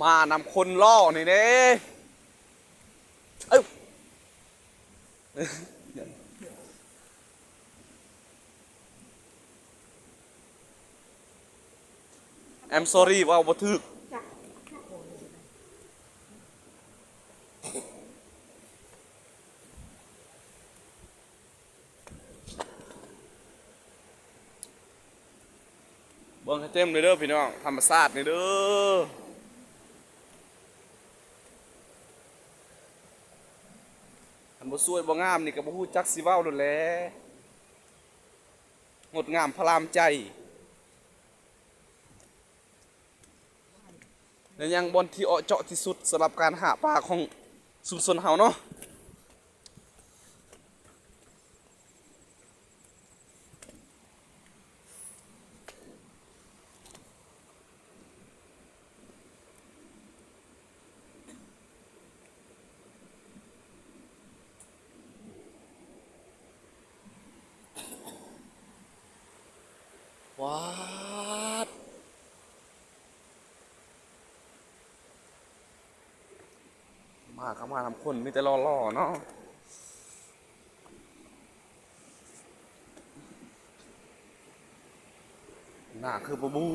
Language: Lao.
ມານຳຄົນຫຼໍ່ນີ້ເດ້. ເອີ I'm sorry ເວົ້າບໍ່ຖືກ. ເບິ່ງໃຫ້ເຕັມເລີຍເດີພີ່ນ້ອງ ທຳມະຊາດນີ້ເດີ. ຄັນບໍ່ສວຍບໍ່ງາມນີ້ກໍບໍ່ຮູ້ຈັກຊິເວົ້າໂລດແຫຼະ. ງົດງາມພະລາມໃຈ ແລະ ຍັງບ່ອນທີ່ເອາະເຈາະທີ່ສຸດສຳລັບການຫາປາຂອງຊຸມຊົນເຮົາເນາະ. ປາດ ມາກໍມານຳຄົນ ມີແຕ່ຫຼໍ່ໆເນາະ. ໜ້າຄືປາບູ.